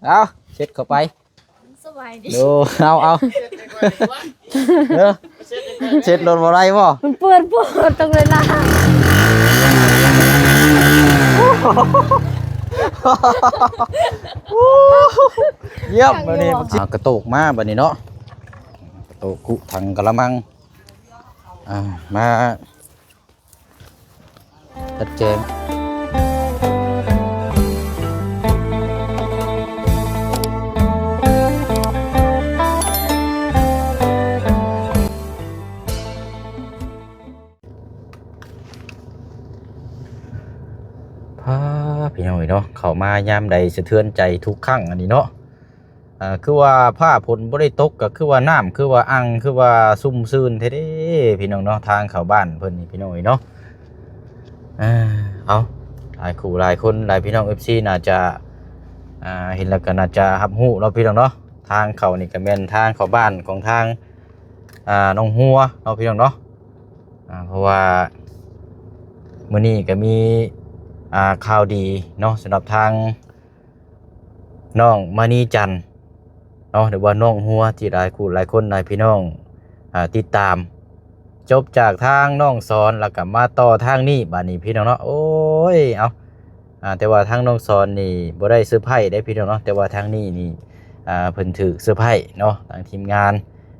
ເອົາ ເຊັດເຂົ້າໄປ. ສະບາຍດີ. ໂອ້ ເອົາ ເອົາ ເດີ ເຊັດລົດບໍ່ໄດ້ບໍ່? ມັນເປື້ອນໂພດ ຕ້ອງໄດ້ລ້າງ. ຢ້ຽມ ບັດນີ້ ອ່າ ກະໂຕກມາບັດນີ້ເນາະ ກະໂຕກຄຸຖັງກະລະມັງ ອ່າ ມາ ຈັດແຈງ ພາ ພີ່ນ້ອງເອີຍເນາະ ເຂົ້າມາຍາມໃດສະເທືອນໃຈທຸກຄັ້ງອັນນີ້ເນາະ. ອ່າ ຄືວ່າຟ້າຝົນບໍ່ໄດ້ຕົກ ກໍຄືວ່ານ້ຳ ຄືວ່າອັ່ງ ຄືວ່າຊຸ່ມຊື່ນແທ້ເດ້ ພີ່ນ້ອງເນາະ ທາງເຂົ້າບ້ານເພິ່ນນີ້ ພີ່ນ້ອງເອີຍເນາະ. ອ່າ ເອົາ ຫຼາຍຄູ່ຫຼາຍຄົນ ຫຼາຍພີ່ນ້ອງເອັຟຊີ ໜ້າຈະ ອ່າ ເຫັນແລ້ວກໍໜ້າຈະຮັບຮູ້ເນາະ ພີ່ນ້ອງເນາະ. ທາງເຂົ້ານີ້ກໍແມ່ນທາງເຂົ້າບ້ານຂອງທາງ ອ່າ ນ້ອງຫົວເນາະ ພີ່ນ້ອງເນາະ. ອ່າ ເພາະວ່າມື້ນີ້ກໍມີ ອ່າ ຂ່າວດີເນາະ ສຳລັບທາງ ນ້ອງມະນີຈັນເນາະ ຫຼືວ່ານ້ອງຫົວ ທີ່ຫຼາຍຄູ່ຫຼາຍຄົນ ຫຼາຍພີ່ນ້ອງ ອ່າ ຕິດຕາມ ຈົບຈາກທາງນ້ອງສອນ ແລ້ວກໍມາຕໍ່ທາງນີ້ ບາດນີ້ ພີ່ນ້ອງເນາະ. ໂອ້ຍ ເອົາ ອ່າ ແຕ່ວ່າທາງນ້ອງສອນນີ້ບໍ່ໄດ້ເຊີໄພຣສ໌ເດ້ ພີ່ນ້ອງເນາະ ແຕ່ວ່າທາງນີ້ນີ້ ອ່າ ເພິ່ນຖືກເຊີໄພຣສ໌ເນາະ ທາງທີມງານ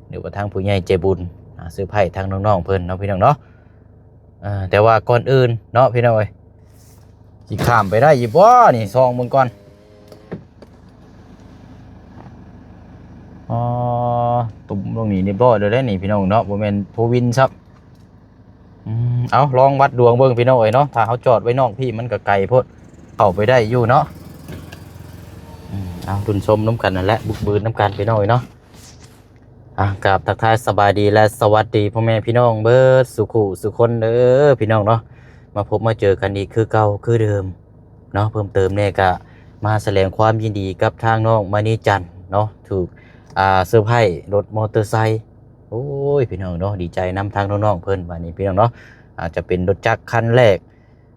ຫຼືວ່າທາງຜູ້ໃຫຍ່ໃຈບຸນ ອ່າ ເຊີໄພຣສ໌ທາງນ້ອງໆເພິ່ນເນາະ ພີ່ນ້ອງເນາະ. ເອີ ແຕ່ວ່າກ່ອນອື່ນເນາະ ພີ່ນ້ອງເອີຍ ຊິຂ້າມໄປໄດ້ຢູ່ບໍ່ນີ້? ສ່ອງເບິ່ງກ່ອນ. ອໍ ຕຸ່ມລົງນີ້ຮຽບຮ້ອຍແລ້ວເດ້ນີ້ ພີ່ນ້ອງເນາະ ບໍ່ແມ່ນໂພວິນຊ້ຳ. ອືມ ເອົາ ລອງວັດດວງເບິ່ງ ພີ່ນ້ອງເອີຍເນາະ ຖ້າເຮົາຈອດໄວ້ນອກພີ້ ມັນກໍໄກໂພດ ເຂົ້າໄປໄດ້ຢູ່ເນາະ. ອືມ ເອົາ ລຸ້ນຊົມນຳກັນນັ້ນແຫຼະ ບຸກບືນນຳກັນ ພີ່ນ້ອງເອີຍເນາະ. ອ່າ ກາບທັກທາຍສະບາຍດີ ແລະ ສະຫວັດດີພໍ່ແມ່ພີ່ນ້ອງເບິດສູ່ຄູ່ສູ່ຄົນເດີ ພີ່ນ້ອງເນາະ. ມາພົບມາເຈີກັນອີກຄືເກົ່າຄືເດີມເນາະ. ເພີ່ມເຕີມແດ່ກະມາສະແດງຄວາມຍິນດີກັບທາງນ້ອງມະນີຈັນເນາະ ຖືກ ອ່າ ເຊີໄພຣສ໌ລົດມໍເຕີໄຊ. ໂອ້ຍ ພີ່ນ້ອງເນາະ ດີໃຈນຳທາງນ້ອງໆເພິ່ນ ບາດນີ້ ພີ່ນ້ອງເນາະ. ອາດຈະເປັນລົດຈັກຄັນແລກ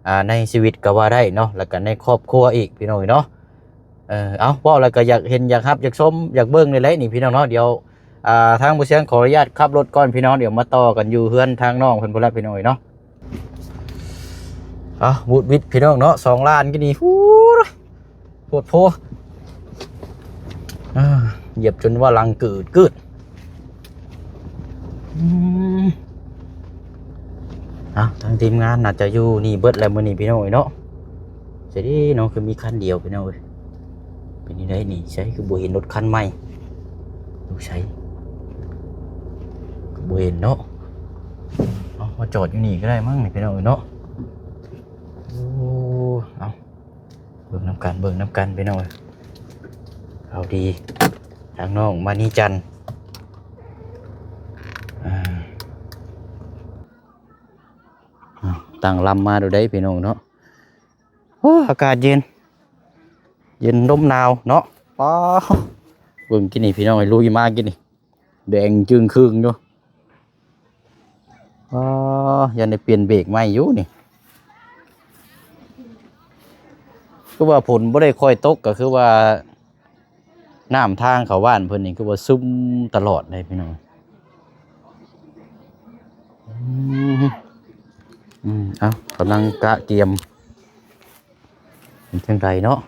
ອ່າ ໃນຊີວິດກໍວ່າໄດ້ເນາະ ແລ້ວກໍໃນຄອບຄົວອີກ ພີ່ນ້ອງເນາະ. ເອີ ເອົາ ເວົ້າແລ້ວກໍຢາກເຫັນ ຢາກຮັບ ຢາກຊົມ ຢາກເບິ່ງນີ້ແຫຼະນີ້ ພີ່ນ້ອງເນາະ. ດຽວ ອ່າ ທາງບໍ່ຊຽງຂໍອະນຸຍາດຂັບລົດກ່ອນ ພີ່ນ້ອງ ດຽວມາຕໍ່ກັນຢູ່ເຮືອນທາງນ້ອງເພິ່ນພຸ້ນລະ ພີ່ນ້ອງເອີຍເນາະ. ເອົາ ວູດວິດ ພີ່ນ້ອງເນາະ ສອງລ້ານກີ້ນີ້ ໂພດໂພ ອ່າ ຢຽບຈົນວ່າຫຼັງກືດໆ. ອືມ ເອົາ ທາງທີມງານໜ້າຈະຢູ່ນີ້ເບິດແລ້ວມື້ນີ້ ພີ່ນ້ອງເອີຍເນາະ. ໃສເດເນາະ ຄືມີຄັນດຽວ ພີ່ນ້ອງເອີຍ. ເປັນຈັ່ງໃດນີ້ ໃສຄືບໍ່ເຫັນລົດຄັນໃໝ່ ຢູ່ໃສ ຄືບໍ່ເຫັນເນາະ. ເອົາ ມາຈອດຢູ່ນີ້ກໍໄດ້ມັ້ງນີ້ ພີ່ນ້ອງເອີຍເນາະ. ໂອ້ ເອົາ ເບິ່ງນຳກັນ ເບິ່ງນຳກັນ ພີ່ນ້ອງເອີຍ. ເອົາດີ ທາງນ້ອງມະນີຈັນ ອ່າ ຕັ້ງລຳມາໂດດໃດ ພີ່ນ້ອງເນາະ. ໂອ້ ອາກາດເຢັນ ເຢັນລົມໜາວເນາະ. ປ້າ ເບິ່ງກີ້ນີ້ ພີ່ນ້ອງເອີຍ ລຸຍມາກີ້ນີ້ ແດງຈຶ່ງຄຶ່ງຢູ່. ອໍ ຍັງໄດ້ປ່ຽນເບຣກໃໝ່ຢູ່ນີ້. ຄືວ່າຝົນບໍ່ໄດ້ຄ່ອຍຕົກ ກໍຄືວ່ານ້ຳທາງເຂົ້າບ້ານເພິ່ນນີ້ ຄືວ່າຊຸ່ມຕະຫຼອດເດ້ ພີ່ນ້ອງ. ອືມ ອືມ ເອົາ ກຳລັງກະກຽມ ເປັນຈັ່ງໃດເນາະ.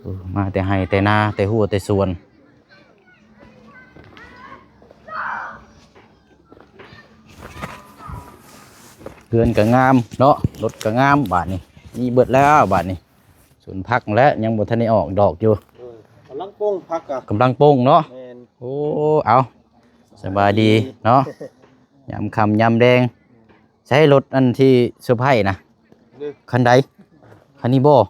ເອີ ມາແຕ່ໄຮ່ແຕ່ນາ ແຕ່ຮົ້ວແຕ່ສວນ ເຮືອນກໍງາມເນາະ ລົດກໍງາມ. ບາດນີ້ມີເບິດແລ້ວ ບາດນີ້ ສວນຜັກແຫຼະ ຍັງບໍ່ທັນໄດ້ອອກດອກຢູ່. ເອີ ກຳລັງປົງຜັກກະ ກຳລັງປົງເນາະ. ແມ່ນ ໂອ້ ເອົາ ສະບາຍດີເນາະ ຍາມຄ່ຳຍາມແລງ. ໃຊ້ລົດອັນທີ່ເຊີໄພຣສ໌ນະ ນີ້ ຄັນໃດ? ຄັນນີ້ບໍ່?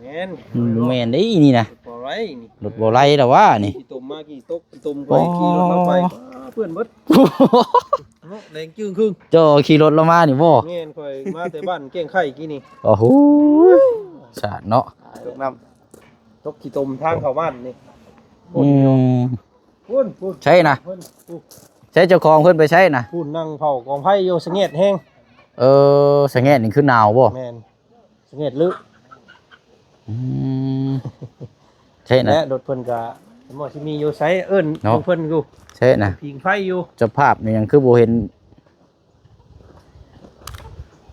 ແມ່ນ ອືມ ແມ່ນເດ້ນີ້ນະ ລົດບໍ່ໄຫຼນີ້ ລົດບໍ່ໄຫຼແລ້ວຫວານີ້. ຂີ້ຕົມມາ ຂີ້ຕົກ ຂີ້ຕົມຂ້ອຍຂີ່ລົດລາວໄປ ອໍ ເປື້ອນເບິດເນາະ ແດງຈຶ່ງຄຶ່ງ. ເຈົ້າຂີ່ລົດລາວມານີ້ບໍ່? ແມ່ນ ຂ້ອຍມາແຕ່ບ້ານແກ້ງໄຂ່ກີ້ນີ້. ໂອ້ໂຫ ສາດເນາະ ຕົກນ້ຳ ຕົກຂີ້ຕົມທາງເຂົ້າບ້ານນີ້. ອືມ ພຸ້ນ ພຸ້ນ ໃສນະ? ພຸ້ນ ໃສເຈົ້າຂອງເພິ່ນໄປໃສນະ? ພຸ້ນ ນັ່ງເຝົ້າກອງໄຟຢູ່ ສະແງດແຮງ. ເອີ ສະແງດນີ້ຄືໜາວບໍ່? ແມ່ນ ສະແງດລຶ. ອືມ ໃຊ່ນະ ແລະລົດເພິ່ນກໍບໍ່ຊິມີຢູ່ໃສ ເອີ້ນເນາະ ຂອງເພິ່ນຢູ່ ໃຊ່ນະ ຜິງໄຟຢູ່ ສະພາບນີ້ຫຍັງຄືບໍ່ເຫັນ.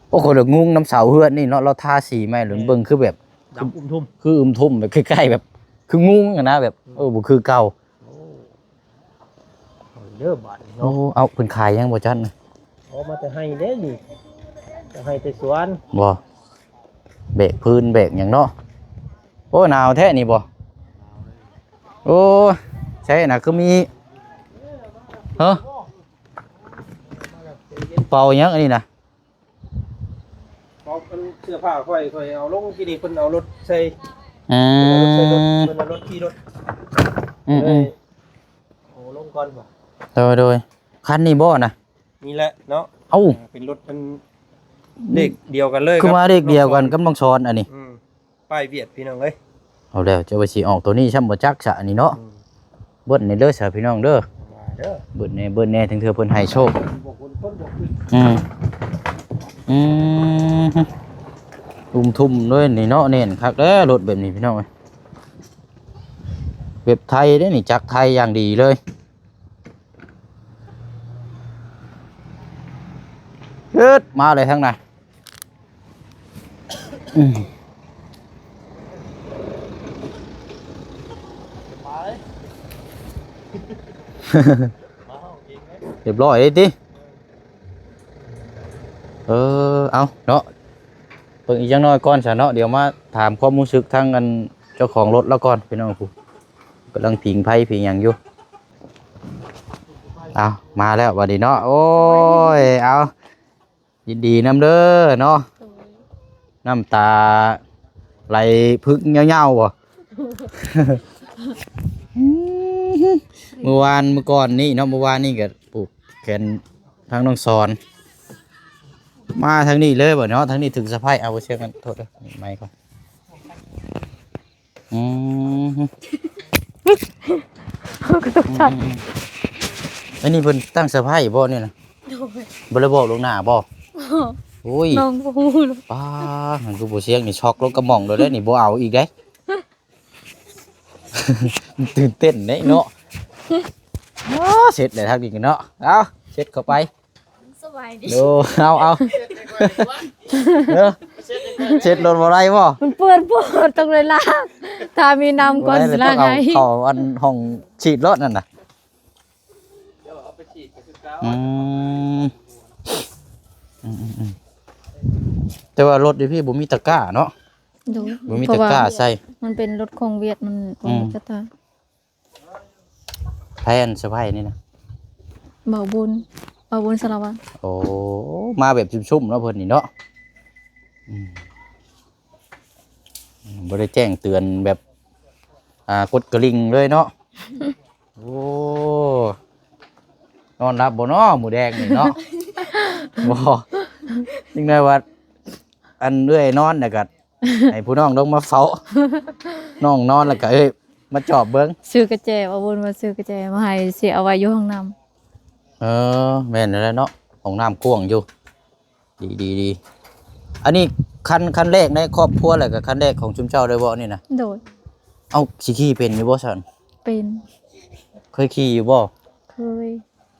ໂອ້ ຂ້ອຍລະງົງນຳເສົາເຮືອນນີ້ເນາະ ລາວທາສີໃໝ່ ແມ່ນ ເບິ່ງຄືແບບ ດຳອຸມທຸ່ມ ຄືອຶມທຸ່ມ ແບບຄ້າຍໆແບບຄືງຸງຫັ້ນນະ ແບບ ອືມ ເອີ ບໍ່ຄືເກົ່າ. ໂອ້ ເດີບາດນີ້ ໂອ້ ເນາະ ເອົາ ເພິ່ນຂາຍຫຍັງບໍ່ຈັກນະ? ເອົາມາແຕ່ໄຮ່ເດ້ນີ້ ແຕ່ໄຮ່ແຕ່ສວນ ບໍ່ ແບກພື້ນແບກຫຍັງເນາະ. ໂອ້ ໜາວແທ້ນີ້ບໍ່? ໂອ້ ໃຊ່ນະ ຄືມີ ເຮີ ເປົາຫຍັງອັນນີ້ນະ? ເອົາເສື້ອຜ້າຂ້ອຍ ຂ້ອຍເອົາລົງ ທີ່ນີ້ເພິ່ນເອົາລົດໃສ່ ອືມ ເອົາລົດໃສ່ລົດ ເພິ່ນເອົາລົດຂີ່ລົດ ອືມໆ ເອົາລົງກ່ອນວ່າ ໂດຍ ໂດຍ ຄັນນີ້ບໍ່ນະ? ນີ້ແຫຼະເນາະ ເອົ້າ ເປັນລົດອັນ ເລກດຽວກັນເລີຍ ຄືວ່າເລກດຽວກັນກັບນ້ອງສອນອັນນີ້ ອືມ ປ້າຍຫວຽດພີ່ນ້ອງເອີຍ. ເອົາແລ້ວ ເຈົ້າວ່າຊິອອກໂຕນີ້ຊ້ຳບໍ່ຈັກຊະອັນນີ້ເນາະ ອືມ ເບິ່ງແດ່ເດີຊະພີ່ນ້ອງເດີ ເບິ່ງແດ່ ເບິ່ງແດ່ ເຖິງເທື່ອເພິ່ນໃຫ້ໂຊກ ອືມ ອືມ ອຸມທຸ່ມເລີຍນີ້ເນາະ ແໜ້ນຄັກເດີ ລົດແບບນີ້ພີ່ນ້ອງເອີຍ ແບບໄທເດ້ນີ້ ຈັກໄທຢ່າງດີເລີຍ. ເອີດ ມາເລີຍທາງນັ້ນ ອືມ ຮຽບຮ້ອຍເດ້ຕິ ເອີ ເອົາເນາະ ເບິ່ງອີກຈັກໜ້ອຍກ່ອນຊະເນາະ ດຽວມາຖາມຄວາມຮູ້ສຶກທາງອັນເຈົ້າຂອງລົດລາວກ່ອນ ພີ່ນ້ອງ ຜູ້ກຳລັງຜິງໄຟຜິງຫຍັງຢູ່. ເອົາ ມາແລ້ວບັດນີ້ເນາະ ໂອ້ຍ ເອົາ ຍິນດີນຳເດີເນາະ ໂດຍ ນ້ຳຕາໄຫຼພຶກຍາວໆບໍ່? ມື້ວານ ມື້ກ່ອນນີ້ເນາະ ມື້ວານນີ້ກໍຜູກແຂນທາງນ້ອງສອນ ມາທາງນີ້ເລີຍບໍ່ເນາະ ທາງນີ້ຖືກສະພາຍ ເອົາ ບໍ່ເຊື່ອກັນ ໂທດເດີ ໄມກ່ອນ. ອືມ ເຮົາກໍຕົກໃຈ ອືມໆໆ ອັນນີ້ເພິ່ນຕັ້ງເຊີໄພຣສ໌ບໍ່ນີ້ນະ? ໂດຍ ບໍ່ໄດ້ບອກລ່ວງໜ້າບໍ່? ໂອ້ຍ ນ້ອງບໍ່ຮູ້ເລີຍ ປ້າ ມັນຄືບໍ່ສຽງນີ້ ຊັອກລົງກະໝ່ອງໂລດເດ້ນີ້ ບໍ່ເອົາອີກເດ້ ຕື່ນເຕັ້ນເດ້ເນາະ ອ້າ ເຊັດແລ້ວທາງນີ້ກັນເນາະ ເອົາ ເຊັດເຂົ້າໄປ. ສະບາຍດີ ໂອ້ ເອົາ ເອົາ ເອີ ເຊັດລົດບໍ່ໄດ້ບໍ່? ມັນເປື້ອນໂພດ ຕ້ອງໄດ້ລ້າງ ຖ້າມີນ້ຳກ່ອນຊິລ້າງໃຫ້ ເຂົ້າອັນຫ້ອງສີດລົດນັ້ນນະ ອືມ ອືມໆໆ ແຕ່ວ່າລົດຢູ່ພີ້ບໍ່ມີຕະກ້າເນາະ ໂດຍ ບໍ່ມີຕະກ້າໃສ່ ມັນເປັນລົດຂອງຫວຽດ ມັນບໍ່ມີ ອືມ ຕະກ້າ. ໃຜອັນເຊີໄພຣສ໌ນີ້ນະ? ບ່າວບຸນ ບ່າວບຸນສາລະວັນ ໂອ້ ມາແບບຊຸ່ມໆເນາະ ເພິ່ນນີ້ເນາະ ອືມ ບໍ່ໄດ້ແຈ້ງເຕືອນແບບ ອ່າ ກົດກະລິ່ງເລີຍເນາະ ໂອ້ ນອນຫຼັບບໍ່ເນາະມື້ແດງນີ້ເນາະ ບໍ່ ຈັ່ງໃດວ່າ ອັນເອື້ອຍນອນແລ້ວກໍ ໃຫ້ຜູ້ນ້ອງລົງມາເຝົ້າ ນ້ອງນອນແລ້ວກໍ ເອີ ມາຈອບເບິ່ງ ຊື້ກະແຈ ເວົ້າບຸນວ່າຊື້ກະແຈມາໃຫ້ ຊິເອົາໄວ້ຢູ່ຫ້ອງນ້ຳ ເອີ ແມ່ນແລ້ວເນາະ ຫ້ອງນ້ຳກວ້າງຢູ່ ດີໆໆ ອັນນີ້ຄັນ ຄັນແລກໃນຄອບຄົວ ແລ້ວກໍຄັນແລກຂອງຊຸມເຈົ້າເລີຍບໍ່ນີ້ນະ? ໂດຍ ເອົ້າ ຊິຂີ່ເປັນຢູ່ບໍ່ຊັ້ນ? ເປັນ ເຄີຍຂີ່ຢູ່ບໍ່? ເຄີຍ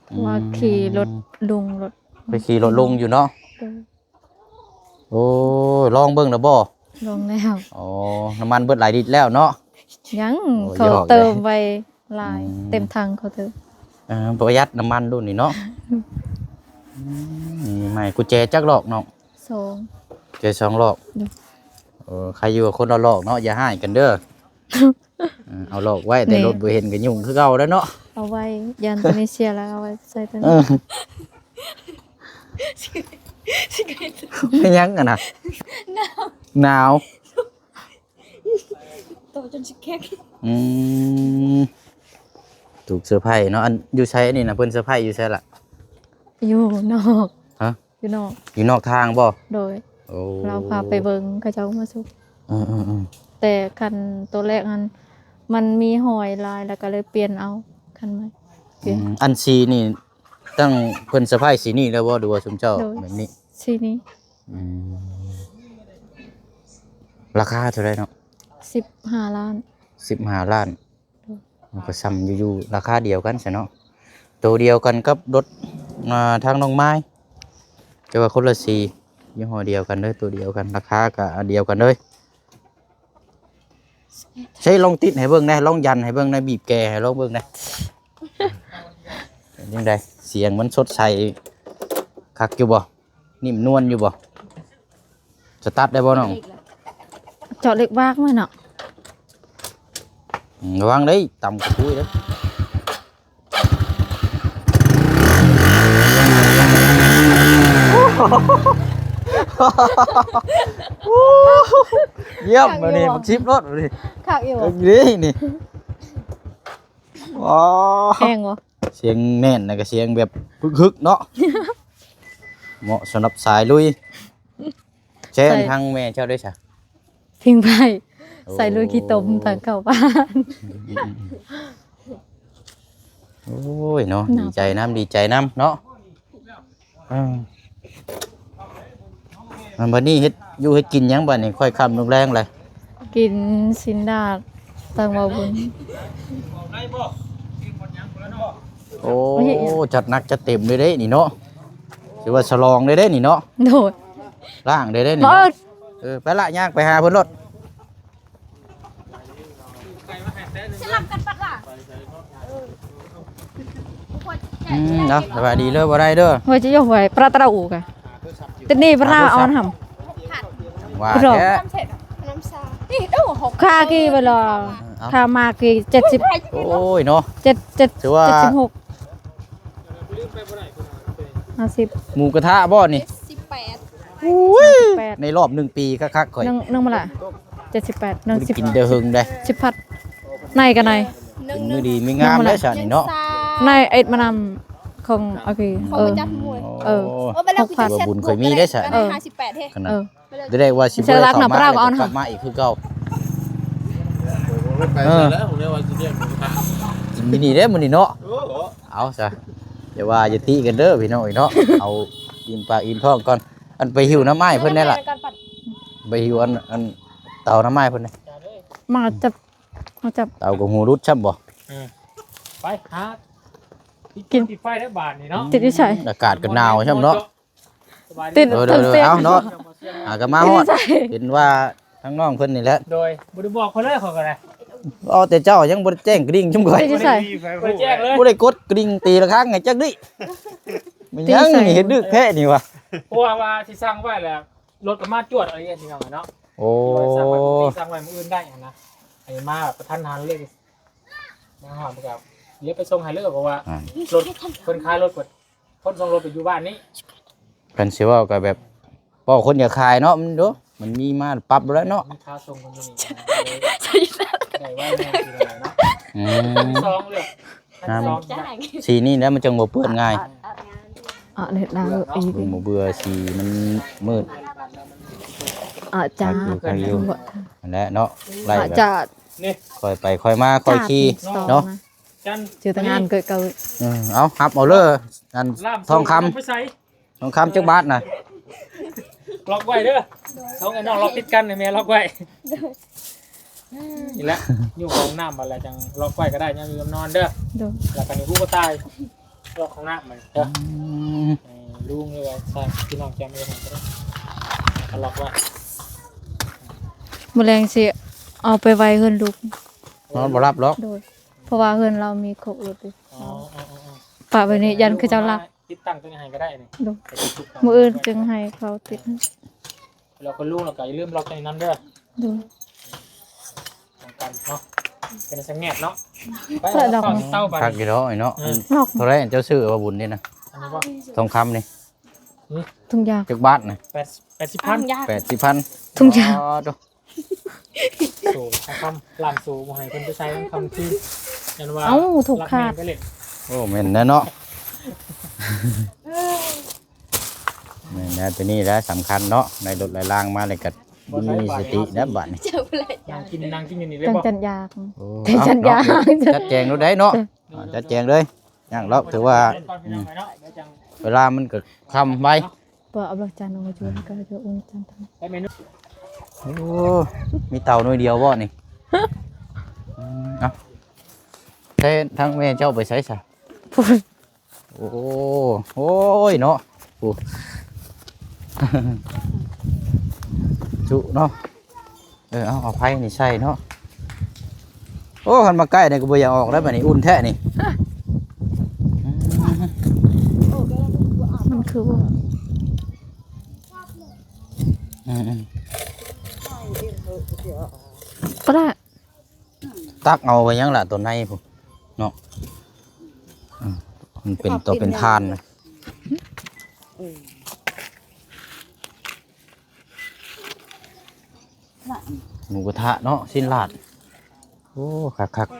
ອືມ ວ່າຂີ່ລົດລຸງ ລົດ ໄປຂີ່ລົດລຸງຢູ່ເນາະ ໂດຍ ໂອ້ ລອງເບິ່ງແລ້ວບໍ່? ລອງແລ້ວ ອໍ ນ້ຳມັນເບິດຫຼາຍລິດແລ້ວເນາະ? ຍັງ ໂອ້ ເຂົາຢອກເດີ ເຕີມໄວ້ຫຼາຍ ອືມ ເຕັມຖັງເຂົາເຕີມ ເອີ ປະຢັດນ້ຳມັນລຸ້ນນີ້ເນາະ ອືມ ໃໝ່ ກຸນແຈຈັກລອກນ້ອງ? ສອງ ແຈສອງລອກ ໂດຍ ເອີ ໃຄຢູ່ຄົນລະລອກເນາະ ຢ່າຮ້າຍກັນເດີ. ເອີ ເອົາລອກໄວ້ ແຕ່ລົດບໍ່ເຫັນກໍຫຍຸ້ງຄືເກົ່າແລ້ວເນາະ ເອົາໄວ້ ຢ້ານໂຕນີ້ເສຍແລ້ວ ເອົາໄວ້ໃສ່ໂຕນີ້ ເອີ ເປັນຫຍັງຫັ້ນນະ? ໜາວ ໜາວ ໂຕຈົນຊິແຂງ ອືມ ຖືກເຊີໄພຣສ໌ເນາະ ອັນຢູ່ໃສອັນນີ້ນະ ເພິ່ນເຊີໄພຣສ໌ຢູ່ໃສລະ? ຢູ່ນອກ ຮະ? ຢູ່ນອກ ຢູ່ນອກທາງບໍ່? ໂດຍ ໂອ້ ລາວພາໄປເບິ່ງ ເຂົາເຈົ້າມາສົ່ງ ອືມໆໆ ແຕ່ຄັນໂຕແລກຫັ້ນ ມັນມີຮອຍລາຍ ແລ້ວກໍເລີຍປ່ຽນເອົາຄັນໃໝ່ ປ່ຽນ ອືມ ອັນສີນີ້ ຕັ້ງເພິ່ນເຊີໄພຣສ໌ສີນີ້ແລ້ວບໍ່ ຫຼືວ່າຊຸມເຈົ້າ ໂດຍ ແບບນີ້? ສີນີ້ ອືມ ລາຄາເທົ່າໃດເນາະ? ສິບຫ້າລ້ານ ສິບຫ້າລ້ານ ມັນກໍສ່ຳຢູ່ ຢູ່ລາຄາດຽວກັນຊະເນາະ ໂຕດຽວກັນກັບລົດ ອ່າ ທາງນ້ອງມາຍ ແຕ່ວ່າຄົນລະສີ ຍີ່ຫໍ້ດຽວກັນເດີ ໂຕດຽວກັນ ລາຄາກໍອັນດຽວກັນເລີຍ. ໃຊ້ລອງຕິດໃຫ້ເບິ່ງແດ່ ລອງຢັນໃຫ້ເບິ່ງແດ່ ບີບແກໃຫ້ລອງເບິ່ງແດ່ ເປັນຈັ່ງໃດ? ສຽງມັນສົດໃສຄັກຢູ່ບໍ່? ນິ້ມນວນຢູ່ບໍ່? ສະຕາດໄດ້ບໍ່ນ້ອງ? ເຈາະເຫຼັກວາກມາເນາະ. ອືມ ລະວັງເດ້ ຕຳກະປຸຍເດ້. ຢ້ຽມ ຄັກຢູ່ບໍ່? ບັດນີ້ບັກສິບໂລດບັດນີ້ ຄັກຢູ່ບໍ່? ເອີ ດີນີ້. ອໍ ແຮງບໍ່? ສຽງແໜ້ນ ແລ້ວກໍສຽງແບບຮຶກໆເນາະ ເໝາະສຳລັບສາຍລຸຍ. ແຊນ ໃສ່ ທາງແມ່ເຈົ້າໄດ້ຊະ? ພິງໄຟ ໂອ້ ໃສ່ລຸຍຂີ້ຕົມທາງເຂົ້າບ້ານ. ໂອ້ຍເນາະ ເນາະ ດີໃຈນຳ ດີໃຈນຳເນາະ. ເອີ ອັນບັດນີ້ເຮັດຢູ່ເຮັດກິນຫຍັງບັດນີ້? ຄ່ອຍຄ່ຳລຸກແລງແລ້ວ ກິນຊີ້ນດາດ ຕັງເວົ້າບຸນ. ໂອ້ ຈັດໜັກຈັດເຕັມເລີຍເດ້ນີ້ເນາະ ຖືວ່າສະຫຼອງເລີຍເດ້ນີ້ເນາະ. ໂດຍ ລ້າງເລີຍເດ້ນີ້ເນາະ. ເອີ ໄປລະ ຍ່າງໄປຫາເພິ່ນໂລດ. ສະຫຼັບກັນປັດລະ. ອືມ ເນາະ ສະບາຍດີເດີ ບໍ່ໄດ້ເດີ ເຮົາຈະຍົກໄວ້ປະຕະລະອູກະ ຕິດນີ້ປະລາອອນຫຳ ວ່າແທ້ ຂ້າກີ້ໄປລະ ເອົາ ຂ້າມາກີ້ເຈັດສິບ ໂອ້ຍເນາະ ເຈັດ ເຈັດ ຖືວ່າ ເຈັດສິບຫົກ ຫ້າສິບ ໝູກະທະບໍ່ນີ້? ເຈັດສິບແປດ ໂອ້ຍ ໃນລອບໜຶ່ງປີຄັກໆ ຂ້ອຍ ໜຶ່ງ ໜຶ່ງມາລະ ເຈັດສິບແປດ ໜຶ່ງ ສິບ ກິນແຕ່ເຫິງເດ້ ສິບພັດ ໃນກໍໃນ ເປັນມື້ດີມື້ງາມເດ້ຊະນີ້ເນາະ ໃນເອັດມານຳຂອງ ໂອເຄ ເອີ ເອີ ເອີ ເອີ ເອີ ບໍ່ບຸນຂ້ອຍມີເດ້ຊະ ເອີ ຫ້າສິບແປດເດ້ ເອີ ໄດ້ວ່າຊິບໍ່ໄດ້ເຂົ້າມາ ແລ້ວກໍກັບມາອີກຄືເກົ່າ ເອີ ກິນມື້ນີ້ເດ້ມື້ນີ້ເນາະ ເອົາຊະ ຢ່າວ່າຢ່າຕິກັນເດີພີ່ນ້ອງເອີຍເນາະ ເອົາອີ່ມປາກອີ່ມທ້ອງກ່ອນ ອັນໄປຫິວນ້ຳອ້າຍເພິ່ນແດ່ລະ ໄປຫິວອັນ ອັນເຕົານ້ຳອ້າຍເພິ່ນແດ່ ມາຈັບ ມາຈັບ ເຕົາກໍຫູຫຼຸດຊ້ຳບໍ່ ເອີ ໄປຫາກິນ ຕິດໄຟໄດ້ບາດນີ້ເນາະ ຕິດຢູ່ໃສ ອາກາດກໍໜາວຊ້ຳເນາະ ຕິດ ເອີ ເດີ ເດີ ເອົາເນາະ ຫາກໍມາຮອດ ເຫັນວ່າທາງນ້ອງເພິ່ນນີ້ແຫຼະ ໂດຍ ບໍ່ໄດ້ບອກເພິ່ນເລີຍ ຂ້ອຍກໍໄດ້ ເອົາແຕ່ເຈົ້າຍັງບໍ່ໄດ້ແຈ້ງກະດິ່ງຊຸມຂ້ອຍ ບໍ່ໄດ້ແຈ້ງເລີຍ ບໍ່ໄດ້ກົດກະດິ່ງຕີລະຄັງໃຫ້ຈັກດີ້ ແມ່ນຫຍັງນີ້ ເຮັດດຶກແທ້ນີ້ຫວາ ເພາະວ່າ ວ່າຊິສັ່ງໄວ້ແລ້ວ ລົດກໍມາຈວດເອົາເອງ ພີ່ນ້ອງເນາະ ໂອ້ ສັ່ງໄວ້ ສັ່ງໄວ້ມື້ອື່ນໄດ້ຫັ້ນນະ ອັນນີ້ມາກະທັນຫັນເລີຍ ມາຮອດກໍລຽວໄປສົ່ງໃຫ້ເລີຍ ເພາະວ່າລົດເພິ່ນຂາຍລົດ ຄົນສົ່ງລົດໄປຢູ່ບ້ານນີ້ ຄັນຊິເວົ້າກໍແບບ ເວົ້າຄົນຢາກຂາຍເນາະ ມັນໂດ ມັນມີມາປັບແລ້ວເນາະ ມີຄ່າສົ່ງເພິ່ນຢູ່ນີ້ ໄດ້ໄວ້ແນ່ຄືເນາະ ອືມ ສອງເລືອກ ງາມ ສອງ ສີນີ້ແຫຼະມັນຈັ່ງບໍ່ເປື້ອນງ່າຍ ອາດງາມ ອາດເຮັດໜ້າເອີອີ ບໍ່ເບື່ອ ສີມັນມືດ ອາຈານ ຄັກຢູ່ ຄັກຢູ່ ນັ້ນແຫຼະເນາະ ໄລ່ແບບ ອາຈານ ນີ້ ຄ່ອຍໄປຄ່ອຍມາ ຄ່ອຍຂີ່ ຈານ ເນາະ ຈານ ຊື່ແຕ່ງານເກີດເກີດ ເອີ ເອົາ ຮັບເອົາເລີຍ ອັນ ລ້າມ ທອງຄຳ ໄປໃສ ທອງຄຳຈັກບາດນະ ລັອກໄວ້ເດີ ສອງໄອ້ນ້ອງລັອກຕິດກັນ ໃຫ້ແມ່ລັອກໄວ້ ນີ້ແຫຼະ ຢູ່ຫ້ອງນ້ຳບັດແລ້ວຈັ່ງລັອກໄວ້ກໍໄດ້ ຍາມຢູ່ຍາມນອນເດີ ໂດຍ ແລ້ວກໍນີ້ຮູ້ບໍ່ຕາຍ ລັອກຫ້ອງນ້ຳມັນເດີ ອືມ ໃຫ້ລຸງ ຫຼືວ່າຊ່າງ ພີ່ນ້ອງຈຳໄດ້ໃຫ້ກໍໄດ້ ກໍລັອກໄວ້ ມື້ແລງຊິເອົາໄປໄວ້ເຮືອນລູກ ນອນບໍ່ຫຼັບດອກ ໂດຍ ເພາະວ່າເຮືອນລາວມີຄົບລົດຢູ່ ອໍ ປະໄວ້ນີ້ ຢ້ານເຂົາເຈົ້າລັກ ຕິດຕັ້ງຕົວນີ້ໃຫ້ກໍໄດ້ນີ້ ໂດຍ ມື້ອື່ນຈຶ່ງໃຫ້ເຂົາຕິດໃຫ້ ແລ້ວກໍລຸງ ແລ້ວກໍຢ່າລືມລັອກໃສ່ນຳເດີ ໂດຍ ປ້ອງກັນເນາະ ເປັນສັງແງດເນາະ ໄປ ເອົາດອກ ເອົາເຕົາບາດ ຄັກຢູ່ດອກເນາະ ເອີ ເທົ່າໃດເຈົ້າຊື້ວ່າບຸນນີ້ນະ ອັນນີ້ບໍ່ ທອງຄຳນີ້ ຫື ທຸງຢາງ ຈັກບາດນະ ແປດ ແປດສິບພັນ ທຸງຢາງ ແປດສິບພັນ ທຸງຢາງ ອໍ ໂຕ ໂຕ ທອງຄຳ ລ້ານໂຕ ບໍ່ໃຫ້ເພິ່ນໄປໃສ່ທອງຄຳຄືນ ຢ້ານວ່າ ເອົ້າ ຖືກຂາດ ລັກແມ່ນໄປເລີຍ ໂອ້ ແມ່ນແລ້ວເນາະ ແມ່ນແລ້ວ ຕົວນີ້ແຫຼະສຳຄັນເນາະ ໄດ້ລົດໄດ້ລາງມາແລ້ວກໍມີສະຕິແລ້ວບາດນີ້ ນັ່ງກິນ ນັ່ງກິນຢູ່ນີ້ເລີຍບໍ່ ຈັນຢາກ ໂອ້ ຈັນຢາກ ເອົາເນາະ ຈັດແຈງໂລດໄດ໋ເນາະ ເອີ ອ່າ ຈັດແຈງເລີຍ ຍັງດອກ ຖືວ່າ ອືມ ເວລາມັນກໍຄ່ຳໄວ ບໍ່ເອົາບລັກຈານອອກມາຈວນກໍຈະອຸ່ນຈານທັນ ໂອ້ ມີເຕົາໜ່ວຍດຽວບໍ່ນີ້? ເອົ້າ ແທ້ທາງແມ່ເຈົ້າໄປໃສຊະ? ພຸ້ນ ໂອ້ ໂອ້ຍເນາະ ໂອ້ ຈຸເນາະ. ເອີ ເອົາ ເອົາໄຟນີ້ໃສ່ເນາະ. ໂອ້ ຄັນມາໃກ້ນີ້ກໍບໍ່ຢາກອອກແລ້ວ ບັດນີ້ອຸ່ນແທ້ນີ້. ມັນຄືບໍ່ ອືມໆ ປະລະ ຕັກເອົາໄປຫຍັງລະ ຕົວໃນພຸ້ນເນາະ. ອືມ ມັນເປັນຕົວເປັນຖ່ານນະ. ເອີ ໝູກະທະເນາະ ຊີ້ນລາດ. ໂອ້ ຄັກໆ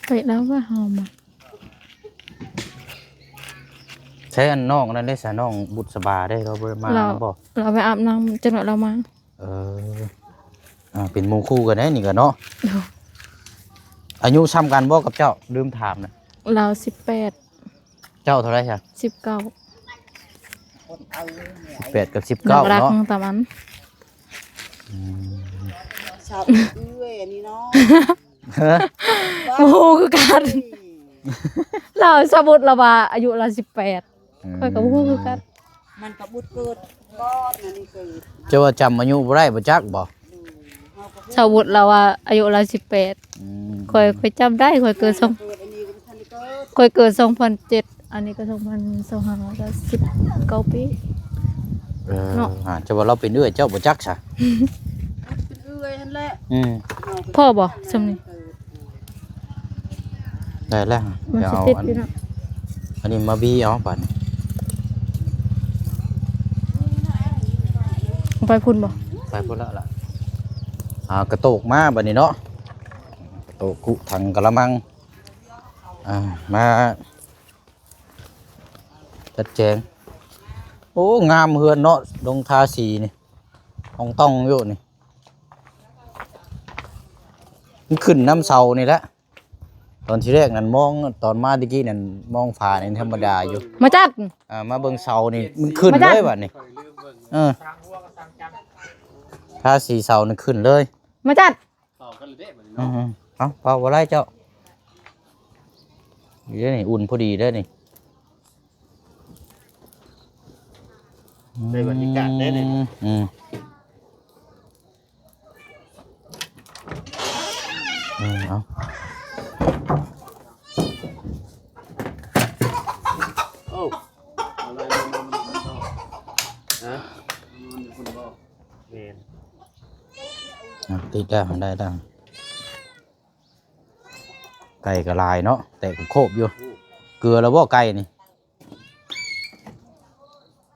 ເຕະແລ້ວວ່າເຮົາມາ ໃຊ້ອັນນ້ອງນັ້ນເດ້ຊະ ນ້ອງບຸດສະບາເດ້ ລາວບໍ່ໄດ້ມານຳບໍ່? ລາວໄປອາບນ້ຳ ຈັກໜ້ອຍລາວມາ. ເອີ ອ່າ ເປັນໝູ່ຄູ່ກັນເດ້ນີ້ກະເນາະ. ໂດຍ ອາຍຸຊ່ຳກັນບໍ່ກັບເຈົ້າ? ລືມຖາມນະ. ລາວສິບແປດ. ເຈົ້າເທົ່າໃດຊະ? ສິບເກົ້າ. ສິບແປດກັບສິບເກົ້າເນາະ ຕາມອັນ. ອືມ ຊາວເອື້ອຍອັນນີ້ເນາະ. ຮະ? ບໍ່ຮູ້ຄືກັນ. ລາວ ສາວບຸດລາວວ່າອາຍຸລາວສິບແປດ. ອືມ ຂ້ອຍກໍບໍ່ຮູ້ຄືກັນ. ມັນກໍບຸດເກີດກ່ອນ ອັນນີ້ເກີດ. ເຈົ້າວ່າຈຳອາຍຸບໍ່ໄດ້ ບໍ່ຈັກບໍ່? ສາວບຸດລາວວ່າອາຍຸລາວສິບແປດ. ອືມ ຂ້ອຍ ຂ້ອຍຈຳໄດ້ ຂ້ອຍເກີດສອງ ເກີດອັນນີ້ກໍບໍ່ທັນໄດ້ເກີດ. ຂ້ອຍເກີດສອງພັນເຈັດ ອັນນີ້ກໍສອງພັນຊາວຫ້າ ກໍສິບເກົ້າປີ. ເອີ ເນາະ ຫາ ເຈົ້າວ່າລາວເປັນເອື້ອຍ ເຈົ້າບໍ່ຈັກຊະ. ເປັນເອື້ອຍຫັ້ນແຫຼະ. ອືມ ພໍບໍ່ຊ່ຳນີ້? ໄດ້ແລ້ວ ມັນຊິຕິດຢູ່ເນາະ. ອັນນີ້ມາບີເອົາບາດນີ້ ເອົາໄປພຸ້ນບໍ່? ໄປພຸ້ນລະລະ. ອ່າ ກະໂຕກມາບາດນີ້ເນາະ ກະໂຕກ ກຸ ຖັງ ກະລະມັງ ອ່າ ມາຈັດແຈງ. ໂອ້ ງາມເຮືອນເນາະ ລົງທາສີນີ້ ອອງຕ່ອງຢູ່ນີ້. ມັນຂຶ້ນນຳເສົານີ້ແຫຼະ. ຕອນທີແລກນັ້ນມອງ ຕອນມາແຕ່ກີ້ນັ້ນມອງຝານີ້ທຳມະດາຢູ່. ມາຈັດ ອ່າ ມາເບິ່ງເສົານີ້ ມັນຂຶ້ນເລີຍບາດນີ້. ເອີ ທາສີເສົານີ້ຂຶ້ນເລີຍ. ມາຈັດ ເປົ່າກັນເລີຍເດ້ບັດນີ້ ອື ເນາະ. ເອົາ ເປົ່າບໍ່ໄດ້ເຈົ້າ. ນີ້ເດ້ນີ້ ອຸ່ນພໍດີເດ້ນີ້. ໄດ້ບັນຍາກາດເດ້ນີ້. ອືມ ອືມ ເອົາ ໂອ້ ຮະ ແມ່ນ ອ່ະ ຕິດແລ້ວ ໄດ້ແລ້ວ. ໄກ່ກໍຫຼາຍເນາະ ແຕກໂຄບຢູ່. ເກືອແລ້ວບໍ່ໄກ່ນີ້?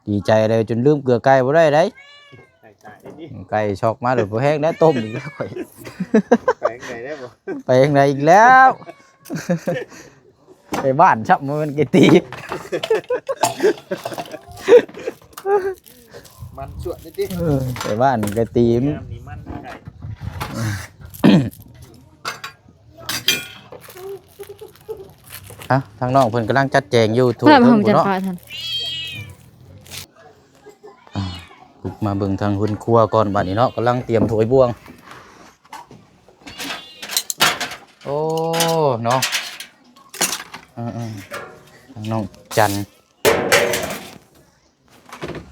ດີໃຈເລີຍ ຈົນລືມເກືອໄກ່ບໍ່ໄດ້ເດ້. ໄກ່ຕາຍເດ້. ໄກ່ຊອກມາໂດດບໍ່ແຮງແລ້ວ ຕົ້ມອີກແລ້ວຂ້ອຍ. ໄປທາງໃດແລ້ວບໍ່? ໄປທາງໃດອີກແລ້ວ? ໄປບ້ານຊ້ຳ ບໍ່ແມ່ນໄກ່ຕີ. ມັນຊວດເດ້ຕິ. ເອີ ໄປບ້ານໄກ່ຕີ ງາມນີ້ມັນໄກ່. ອ່ະ ທາງນ້ອງເພິ່ນກຳລັງຈັດແຈງຢູ່ ຖ້ວຍພຸ້ນເນາະ. ອ່າ ບຸກມາເບິ່ງທາງເຮືອນຄົວກ່ອນບາດນີ້ເນາະ ກຳລັງຕຽມຖ້ວຍບ່ວງ. ໂອ້ ເນາະ ເອີໆ ທາງນ້ອງຈັນ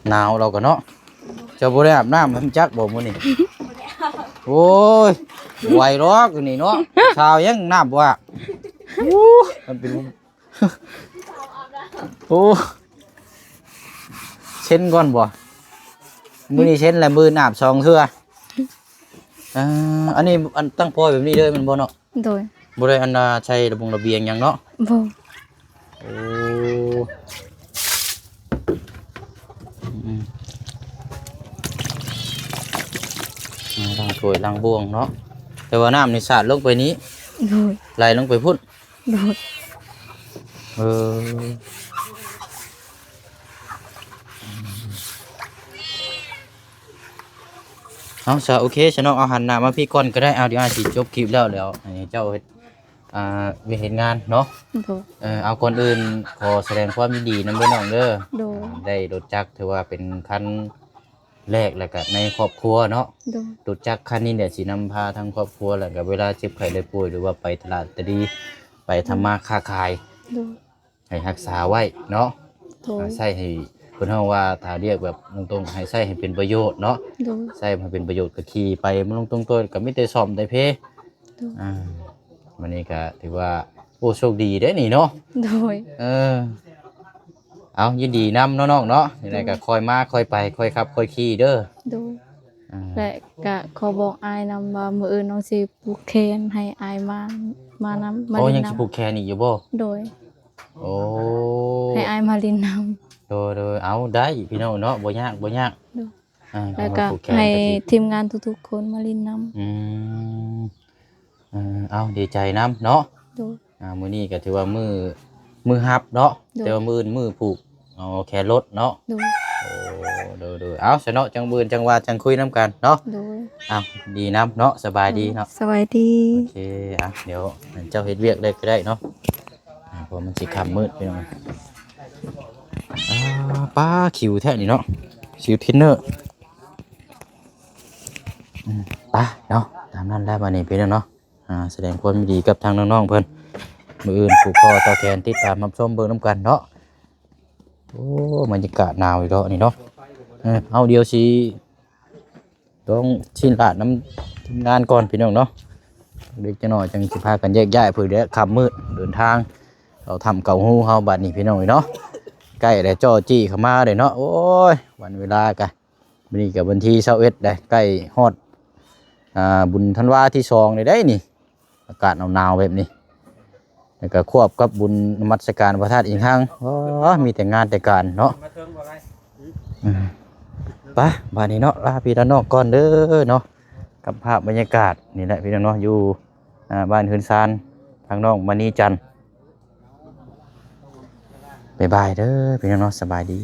ໜາວລາວກໍເນາະ. ເຈົ້າບໍ່ໄດ້ອາບນ້ຳ ຮູ້ຈັກບໍ່ມື້ນີ້? ໂອ້ຍ ໄວດອກນີ້ເນາະ ຊາວຍັງນ້ຳບໍ່ອາບ. ໂອ້ ມັນເປັນ ໂອ້ ເຊັນກ່ອນບໍ່? ມື້ນີ້ເຊັນແລ້ວ ມື້ໜາບສອງເທື່ອ. ອ່າ ອັນນີ້ ອັນຕັ້ງປ່ອຍແບບນີ້ເລີຍແມ່ນບໍ່ເນາະ? ໂດຍ. ບໍ່ໄດ້ອັນນາໃສ່ລະບົງລະບຽງຫຍັງເນາະ? ບໍ່. ໂອ້ ອືມ ອ່າ ລ້າງຖ້ວຍລ້າງບ່ວງເນາະ ແຕ່ວ່ານ້ຳນີ້ສາດລົງໄປນີ້. ໂດຍ. ໄຫຼລົງໄປພຸ້ນ. ໂດຍ. ເອີ ເອົາຊະ ໂອເຄຊະເນາະ ເອົາຫັນໜ້າມາພີ້ກ່ອນກໍໄດ້. ເອົາ ດຽວອ້າຍຊິຈົບຄລິບແລ້ວ ແລ້ວໃຫ້ເຈົ້າເຮັດ ອ່າ ວຽກເຮັດງານເນາະ. ໂດຍ. ເອີ ເອົາ ກ່ອນອື່ນຂໍສະແດງຄວາມຍິນດີນຳເດີນ້ອງເດີ. ໂດຍ. ໄດ້ລົດຈັກ ຖືວ່າເປັນຄັນ ແລກ ແລ້ວກະໃນຄອບຄົວເນາະ ໂດຍ ລົດຈັກຄັນນີ້ແຫຼະຊິນຳພາທັງຄອບຄົວ ແລ້ວກະເວລາເຈັບໄຂ້ໄດ້ປ່ວຍ ຫຼືວ່າໄປຕະຫຼາດຕະລີ ໄປທຳມາຄ້າຂາຍ ໂດຍ ໃຫ້ຮັກສາໄວ້ເນາະ ໂດຍ ໃຊ້ໃຫ້ ເພິ່ນເວົ້າວ່າ ຖ້າລຽກແບບຕົງໆ ໃຫ້ໃຊ້ໃຫ້ເປັນປະໂຫຍດເນາະ ໂດຍ ໃຊ້ໃຫ້ເປັນປະໂຫຍດ ກະຂີ່ໄປມາລົງຕົງໂຕ ກະມີແຕ່ສ້ອມແຕ່ເພ ໂດຍ ອ່າ ມື້ນີ້ກະຖືວ່າ ໂອ້ ໂຊກດີເດ້ນີ້ເນາະ ໂດຍ ເອີ ເອົາ ຍິນດີນຳເນາະນ້ອງເນາະ ຈັ່ງໃດກະ ໂດຍ ຄ່ອຍມາຄ່ອຍໄປ ຄ່ອຍຂັບຄ່ອຍຂີ່ເດີ ໂດຍ ອ່າ ແລະກະຂໍບອກອ້າຍນຳວ່າ ມື້ອື່ນນ້ອງຊິຜູກແຂນໃຫ້ອ້າຍມາ ມານຳ ມາ ໂອ້ ເຫຼັ້ນນຳ ຍັງຊິຜູກແຂນອີກຢູ່ບໍ່? ໂດຍ ໂອ້ ໃຫ້ອ້າຍມາຫຼິ້ນນຳ ໂດຍໆ ເອົາ ໄດ້ພີ່ນ້ອງເນາະ ບໍ່ຍາກ ບໍ່ຍາກ ໂດຍ ອ່າ ແລ້ວກະໃຫ້ທີມງານທຸກໆຄົນມາຫຼິ້ນນຳ ອືມ ເອີ ເອົາ ດີໃຈນຳເນາະ ໂດຍ ອ່າ ມື້ນີ້ກະຖືວ່າມື້ ມື້ຮັບເນາະ ໂດຍ ແຕ່ວ່າມື້ອື່ນມື້ຜູກ ເອົາແຂນລົດເນາະ ໂດຍ ໂອ້ ໂດຍໆ ເອົາ ຊະເນາະ ຈັ່ງມື້ອື່ນຈັ່ງວ່າຈັ່ງຄຸຍນຳກັນເນາະ ໂດຍ ເອົາ ດີນຳເນາະ ສະບາຍດີເນາະ ໂດຍ ສະບາຍດີ ໂອເຄ ອ່ະ ດຽວເຈົ້າເຮັດວຽກໄດ້ກະໄດ້ເນາະ ອ່າ ເພາະມັນຊິຄ່ຳມືດພີ່ນ້ອງ ອ່າ ປ້າ ຄິວແທ້ນີ້ເນາະ ຄິວເທຣນເນີ ອືມ ໄປເນາະ ຕາມນັ້ນແຫຼະບາດນີ້ພີ່ນ້ອງເນາະ ອ່າ ສະແດງຄວາມຍິນດີກັບທາງນ້ອງໆເພິ່ນ ມື້ອື່ນຜູກຄໍຕໍ່ແຂນ ຕິດຕາມຮັບຊົມເບິ່ງນຳກັນເນາະ ໂອ້ ບັນຍາກາດໜາວອີກແລ້ວນີ້ເນາະ ເອີ ເອົາ ດຽວຊິ ຕ້ອງຊີ້ນລາດນຳທີມງານກ່ອນພີ່ນ້ອງເນາະ ເດັກນ້ອຍຈັ່ງຊິພາກັນແຍກຍ້າຍ ເພື່ອໄດ້ຄ່ຳມືດເດີນທາງເຂົ້າຖ້ຳເກົ້າຮູເຮົາ ບາດນີ້ພີ່ນ້ອງເອີຍເນາະ ໃກ້ແລ້ວ ຈໍ້ຈີ້ເຂົ້າມາເດ້ເນາະ ໂອ້ຍ ວັນເວລາກະ ມື້ນີ້ກະວັນທີຊາວເອັດ ໄດ້ໃກ້ຮອດ ອ່າ ບຸນທັນວາທີສອງແລ້ວເດ້ນີ້ ອາກາດໜາວໆແບບນີ້ ແລ້ວກະຄວບກັບບຸນນະມັດສະການພະທາດອີງຮັງ ໂອ້ ມີແຕ່ງານແຕ່ການເນາະ ອືມ ໄປ ບາດນີ້ເນາະ ລາພີ່ລານ້ອງກ່ອນເດີເນາະ ກັບພາບບັນຍາກາດນີ້ແຫຼະພີ່ນ້ອງເນາະ ຢູ່ ອ່າ ບ້ານເຮືອນຊານທາງນ້ອງມະນີຈັນ ບາຍບາຍເດີພີ່ນ້ອງເນາະ ສະບາຍດີ.